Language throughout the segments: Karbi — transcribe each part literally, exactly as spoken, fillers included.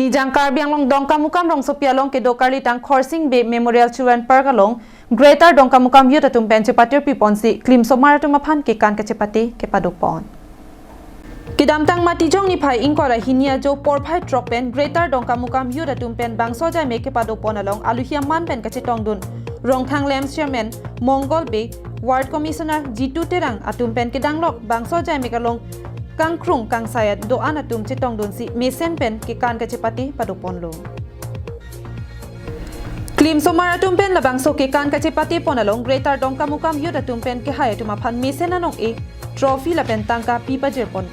Nijang Karbi Anglong Dongkamukam rongsopi along kedo Karlitang Khorsing Bey Memorial Children Park along Greater Dongkamukam Youth atum pen chepatirpi ponsi klimsomar atum aphan kekan kachepate kepado pon. Kedamtang Matijong niphai ingkoi ra hini ajo porphai throk pen Greater Dongkamukam Youth atum pen bangso ajaime kepado pon along aluhi aman pen kachetongdun Rongthang Lamps Chairman Mongol Bey, Ward Commissioner Jitu Terang atum pen kedanglok bangso ajaime along kangkrung kangsai do-an atum chetongdunsi mesen pen kekan kachepate pado ponlo. Klimsomar atum pen labangso kekan kachepate pon along Greater Dongkamukam Youth atum pen kehai atum aphan mesen anong-e trophy lapen tangka pi pajir pon.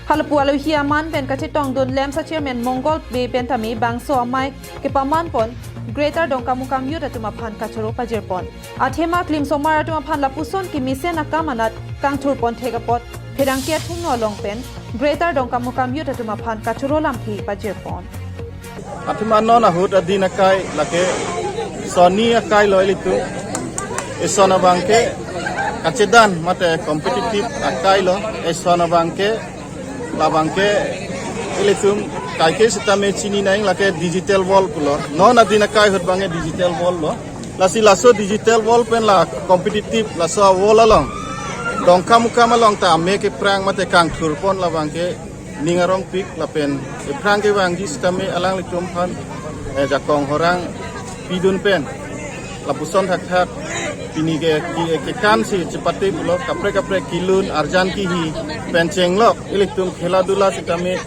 Halapu aluhi aman pen kachetongdun Lamps Chairman Mongol Bey pen tame bangso amei kepaman pon Greater Dongkamukam Youth atum aphan kachoro pajir pon. Athema klimsomar atum aphan lapuson kemesen akam anat kangthur pon thek apot pherangke athengno along pen Greater Dongkamukam Youth atum aphan kachoro lamthe pajir pon. Athema non ahut adin akai lake sonni akai lo ilitum. Eson abangke kachedan mate competitive akai lo. Eson abangke labangke ilitum kaike sitame chini nang lake digital wall pulo. Non adin akai ahut abangke digital wall lo. Lasi laso digital wall pen la competitive laso wall along Dongkamukam along ta amei keprang mate kangthur pon labangke ning arongpik lapen ephrang kevangji sitame alanglitum aphan, eh, jakong horang pidun pen lapuson thakthak pini ke, ke, kekansi chepate pulo kaprek kaprek kelun arjan kehi pen chenglok ilitum khela dula sitame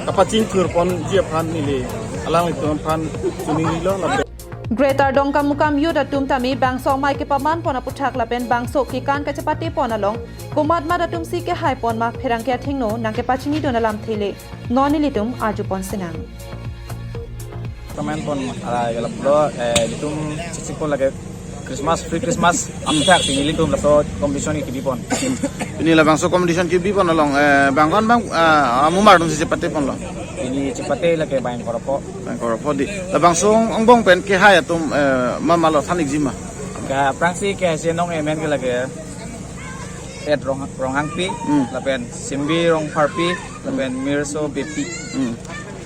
kapachingthur ponji aphan neli alanglitum aphan choningri lo lapen Greater Dongkamukam Youth atum tame bangso amei kepaman pon aputhak lapen bangso kekan kachepate pon along komat mat atumsi kehai pon ma pherangke athengno nangkepachinidun alamthe le non nelitum arju pon sinang. Comment pon ala yalap lo, eh, ilitum chesik pon lake Christmas, free Christmas, apthak pini ilitum laso competition kebi pon. Pini labangso competition kebi pon along, eh, bang kon bang, ah, amumar atumsi chepate ponlo. Pini chepate lake bang korpo. Bang korpo di. Labangso angbong pen kehai atum, eh, ma malo than-ikji ma. Ke aphrangsi kehai si anong emen ke lake Ed Rong, Ronghangpi, Hmm. lapen Simbi Rongpharpi, lapen Mirso Beypi. Hmm.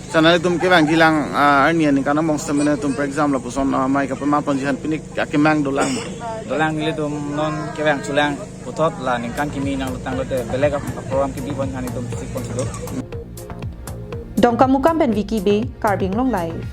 Sana ilitum kevangjilang, ah, arni aningkan angbong sitame nangtum, for example, lapuson, ah, amei kepaman ponji aphan pini akemang dolang. Dolang, ilitum non kevang chulang puthot la ningkan kimi nanglutang lote belek ap-, program kebi pon aphan itum chesik pon si do. Dongkamukam pen Vicky Bey, Karbi Anglong Live.